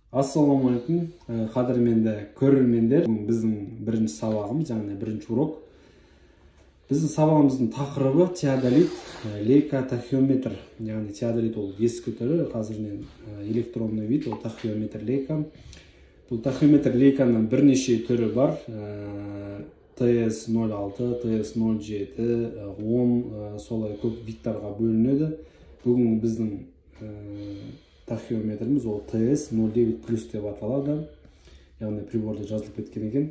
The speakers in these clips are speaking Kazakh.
Ассалаумағалейкум, қадірменді көрермендер. Біздің бірінші сабағымыз, яғни бірінші урок. Біздің сабағымыздың тақырыбы теодолит, лейка тахеометр. Яғни теодолит ол ескі түрі, қазірінен электронный вид, ол тахеометр лейка. Бұл тахеометр лейканың бірнеше түрі бар. ТС-06, ТС-07, 10, солай көп видтарға бөлінеді. Бүгін біздің тахеометріміз ол ТС-09 плюс деп аталады. Яғни приборда жазылып кеткен екен.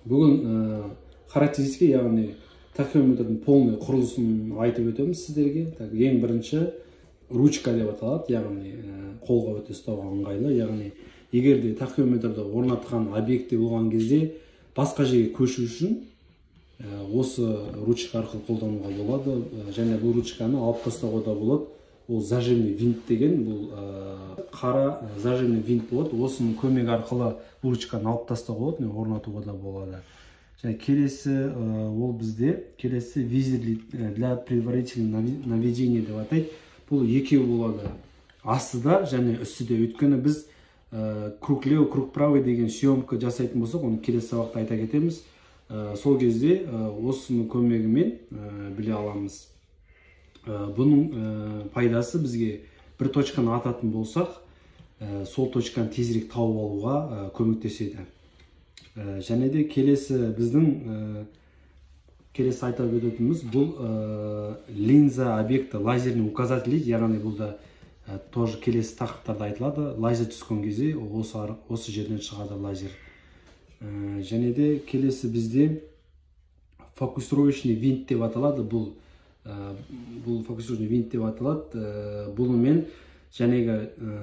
Бүгін характеристика, яғни тахеометрдің полный құрылысын айтып өтеміз сіздерге. Так, ең бірінші ручка деп аталады, яғни қолға өте ұстауға ыңғайлы. Яғни егер де тахеометрді орнатқан объектте болған кезде басқа жерге көшу үшін осы ручка арқылы қолдануға болады. Және бұл ручканы алып тастауға да болады. Ол зажимный винт деген, бұл қара зажимный винт болады. Осының көмегі арқылы бұл ручканы алып тастауға болады, орнатуға да болады. Және келесі ол бізде келесі визир для предварительного наведения деп атайды. Бұл екеу болады, астыда және үстіде. Өйткені біз круг левый, круг правый деген съемка жасайтын болсақ, оны келесі сабақта айта кетеміз. Сол кезде осының көмегімен біле аламыз. Бұның пайдасы бізге бір точканы ататын болсақ, сол точканы тезірек тауып алуға көмектеседі. Және де келесі біздің келесі айтып өтетініміз бұл линза объекті лазерный указатель, яғни бұл да тоже келесі тақырыптарда айтылады. Лазер түскен кезде осы жерден шығады лазер. Және де келесі бізде фокусировочный винт деп аталады. Бұл фокусировочный винт деп аталады. Бұнымен жәнегі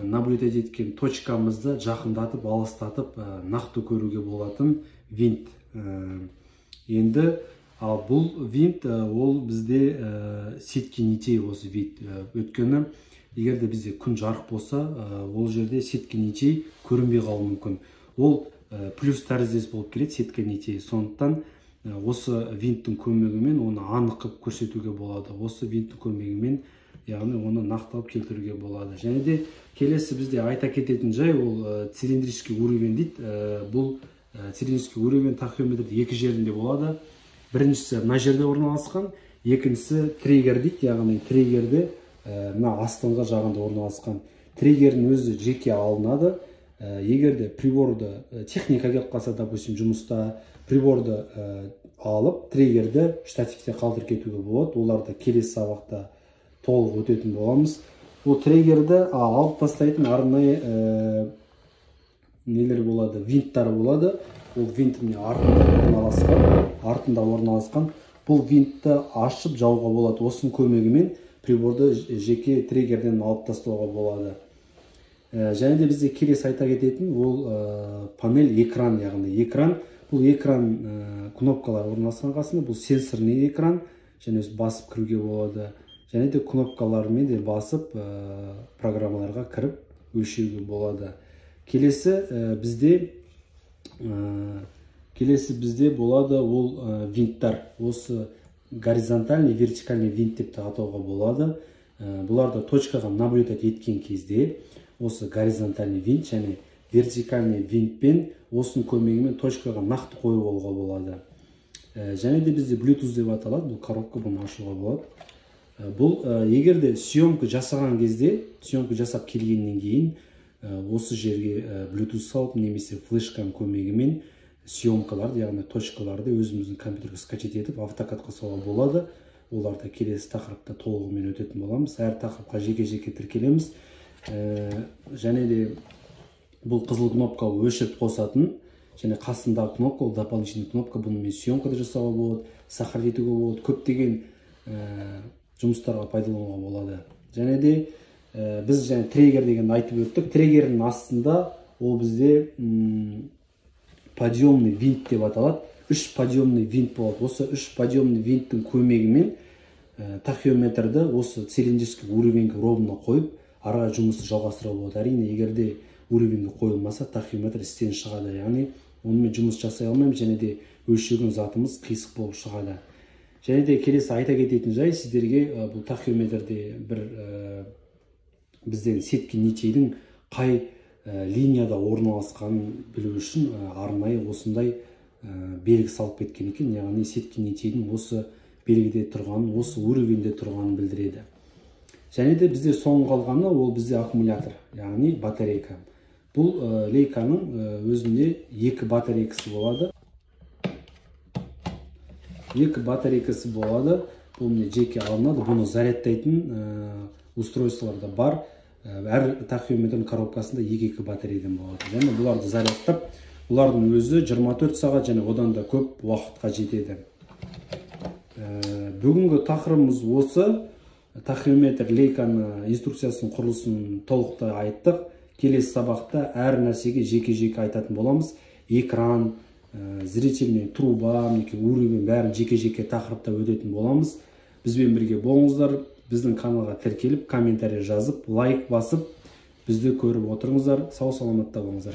наблюдать еткен точкамызды жақындатып, алыстатып, нақты көруге болатын винт. Енді ал бұл винт ол бізде сетки нитей осы винт. Өйткені егер де бізде күн жарық болса, ол жерде сетки нитей көрінбей қалуы мүмкін. Ол плюс тәріздес болып келеді сетка нитей. Сондықтан осы винттің көмегімен оны анық қылып көрсетуге болады. Осы винттің көмегімен, яғни оны нақтылап келтіруге болады. Және де келесі бізде айта кететін жай ол цилиндрический уровень дейді. Бұл цилиндрический уровень тахеометрде екі жерінде болады. Біріншісі мына жерде орналасқан, екіншісі триггер дейді, яғни триггерде мына астыңғы жағында орналасқан. Триггердің өзі жеке алынады. Егер де приборды техника келіп қалса, допустим, жұмыста приборды алып, триггерді штативте қалдырып кетуге болады. Оларды келесі сабақта толық өтетін боламыз. Ол триггерді алып тастайтын арнайы нелер болады, винттар болады. Ол винт міне артында орналасқан. Бұл винтті ашып жауға болады. Осының көмегімен приборды жеке триггерден алып тастауға болады. Және де бізде келесі айта кететін ол панель экран, яғни экран. Бұл экран кнопкалар орналасқан қасында, бұл сенсорный экран, және басып кіруге болады. Және де кнопкалармен де басып программаларға кіріп өлшеуге болады. Келесі бізде болады ол винттар. Осы горизонтальный, вертикальный винт деп те атауға болады. Бұларды точкаға наблюдать еткен кезде осы горизонтальный винт және вертикальный винтпен осының көмегімен точкаға нақты қойып алуға болады. Және де бізде Bluetooth деп аталады. Бұл коробка, бұны ашуға болады. Бұл егер де съемка жасаған кезде, съемка жасап келгеннен кейін осы жерге Bluetooth салып немесе флешканың көмегімен съемкаларды, яғни точкаларды өзіміздің компьютерге скачать етіп автокадқа салуға болады. Оларды келесі тақырыпта толығымен өтетін боламыз. Әр тақырыпқа жеке-жеке тіркелеміз. Және де бұл қызыл кнопка өшіріп қосатын, және қасындағы кнопка ол дополнительный кнопка. Бұнымен съемка да жасауға болады, сохранить етуге болады, көптеген жұмыстарға пайдалануға болады. Және де біз және триггер дегенді айтып өттік. Триггердің астында ол бізде подъемный винт деп аталады. 3 подъемный винт болады. Осы 3 подъемный винттің көмегімен тахеометрді осы цилиндрический уровеньге ровно қойып, ара жұмысты жалғастыруға болады. Әрине, егер де уровеньге қойылмаса, тахеометр істен шығады, яғни онымен жұмыс жасай алмаймыз, және де өлшеген затымыз қисық болып шығады. Және де келесі айта кететін жай сіздерге бұл тахеометрде бір бізден сетки нитейдің қай линияда орналасқанын білу үшін арнайы осындай белгі салып кеткен екен. Яғни сетка нитейдің осы белгіде тұрғанын, осы уровеньде тұрғанын білдіреді. Және де бізде соңғы қалғаны ол бізде аккумулятор, яғни батарейка. Бұл лейканың өзінде екі батарейкасы болады. Екі батарейкасы болады. Бұл міне жеке алынады. Бұны зарядтайтын устройстволар да бар. Әр тахеометрдің коробкасында екі-екі батарейден болады. Және бұларды зарядтап, бұлардың өзі 24 сағат және одан да көп уақытқа жетеді. Бүгінгі тақырыбымыз осы. Тахеометр лейканы инструкциясын, құрылысын толықтай айттық. Келесі сабақта әр нәрсеге жеке-жеке айтатын боламыз. Экран, зрительный труба, мінекей уровень, бәрін жеке-жеке тақырыпта өтетін боламыз. Бізбен бірге болыңыздар. Біздің каналға тіркеліп, комментарий жазып, лайк басып, бізді көріп отырыңыздар. Сау саламатта болыңыздар.